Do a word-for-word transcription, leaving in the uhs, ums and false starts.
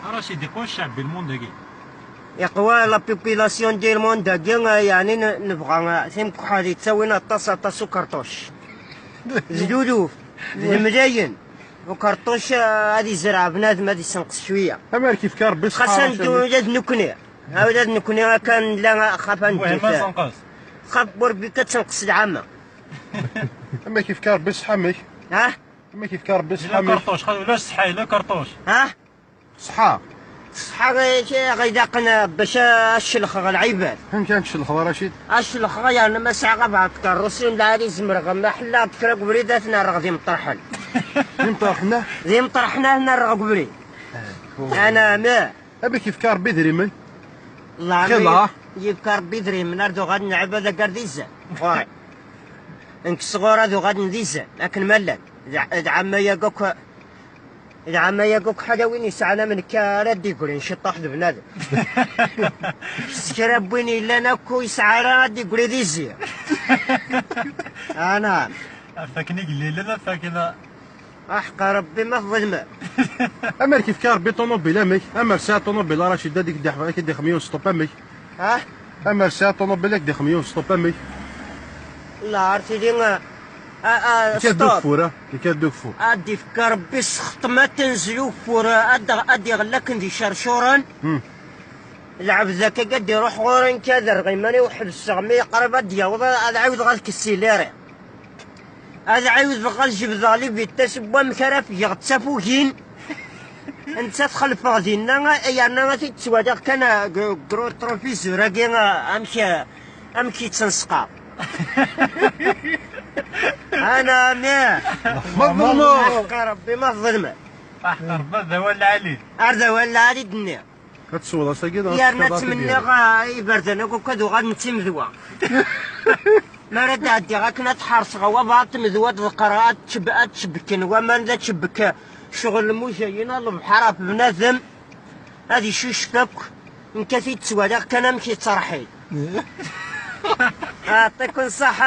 Racid, iqwa ccɛeb di lmund-agi. Iqwa la population di lmund-agi, eh, yeɛni n-, nebɣa, eh, timkeḥḥal yettawin aṭas, aṭas ukerṭuc. D luluf, d lemlayen. Ukerṭuc, eh, ad izreɛ bnadem, ad isenqes cwiya. Amer kif ka Rebbi. Xas ad neddu ula d nekni. Ula d nekni akka nella, xaf ad neddu. Xaf Rebbi ka tenqes lɛama. Amer kif ka Rebbi ṣṣeḥḥa-mek. Ha? Amek yefka Rebbi ṣṣeḥḥa-mek? Karṭuc, xas ulac ṣṣeḥḥa, yella karṭuc. Ha? Ṣṣeḥḥa. Ṣṣeḥḥa ɣi-, ɣi-, ɣi-, ilaqen bac a-, ad celxeɣ lɛibad. Amek ad celxeḍ a Racid? Ad celxeɣ yerna ma sɛiɣ abɛaḍ tkeṛṛusin lɛali zemreɣ ma ḥellaɣ-d kra deg ubrid ad ten-rreɣ d imṭerḥen. D imṭerḥen, ah? D imṭerḥen ad ten-rreɣ deg ubrid. Ana meh. Amek yefka Rebbi idrimen? Xilla. Yefka Rebbi idrimen, ar d uɣalen lɛibad agar d izan. Ɣur-i. Nekk sɣur ad uɣalen d izan, akken ma llan. D, d ɛamma-yag akk, d ɛamma-yag akk ḥala win yesɛan am nekk ara d-igrin ciṭṭaḥ d bnadem. S kra n win yellan akk ur yesɛa ara ad d-igri d izi. Ana. Af akken i yella, af akken a- Aḥeqqa Rebbi ma tḍelmem. Amer kif ka Rebbi ṭunubil amek? Amer sɛiɣ ṭunubil a Racid ad k-d-ixdem yiwen stop amek? Ah? Amer sɛiɣ ṭunubil ad k-d-ixdem yiwen stop amek? La, ar tili, a, a, stop. Ikad ugeffur, a? Ikad ugeffur. Ad d-ifk Rebbi ssexṭem ad tenzel ugeffur, ad, ad iɣell akken d icercuren. Hmm. Lɛebd akka ad d-iruḥ ɣur-i nekk ad rreɣ iman-iw ḥebseɣ mi yeqreb ad d-yaweḍ ad ɛiwdeɣ ad kessiliṛi. Ad ɛiwdeɣ ad jebdeɣ libitas n wamek ara fgeɣ d tafugin. Netta txelfeɣ dinna, yerna ad t-id-ttwaliɣ kan, uh, deg, deg retroviseur-agi, uh, amek, uh, amek yettenseqar. Ana meh. Ma tḍelmeḍ. Aḥeqqa Rebbi ma tḍelmeḍ. Aḥeqqa Rebbi d awal lɛali. Ar d awal lɛali d-nniɣ. Ad tesweḍ ass-agi, dɣa yerna ttmenniɣ, ah, iberdan akk, akk ad uɣalen d timedwa. Mi ara d-ɛeddiɣ akken ad ḥerṣeɣ wabɛaḍ timedwa ad ḍeqqreɣ, ad tceb-, ad tcebbken waman, d ad tcebbek ccɣel lmujayin, a lebḥer ɣef bnadem, ad icucef akk. Nekk ad t-id-ttwaliɣ kan amek yetterḥil. Aɛṭiken ṣṣaḥa.